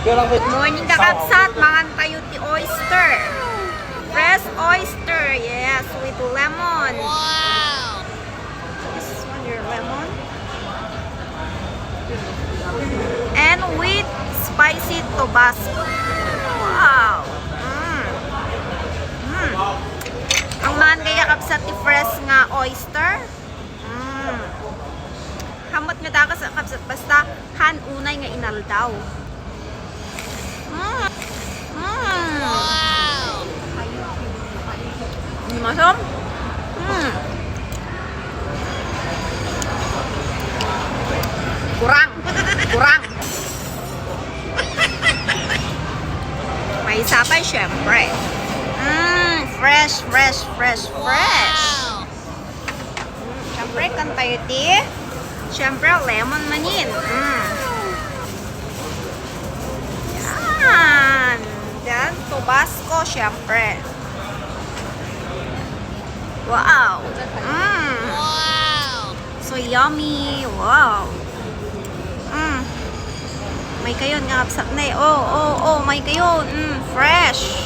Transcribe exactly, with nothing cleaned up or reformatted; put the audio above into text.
Good morning, kakabsat. Mangan tayo ti oyster. Fresh oyster, yes, with lemon. Wow! This one, your lemon. And with spicy Tabasco. Wow! Mm. Mm. Ang mangan kaya, kabsat, ti fresh nga oyster. Mm. Hammot nga dakas, kabsat, basta han unay nga inaldaw. Mm. Mm. Wow! Masom? Mm. Kurang. Kurang. May isa pa, syempre. Mm, fresh, fresh, fresh, fresh. Wow! Mm, syempre, kan tayo ti, syempre, lemon manin. Mm. Yan. Then, Tabasco, syempre. Wow. Mm. Wow. So yummy. Wow. Mm. May kayon nga kapsat na eh. Oh, oh, oh, may kayon. Mm, fresh.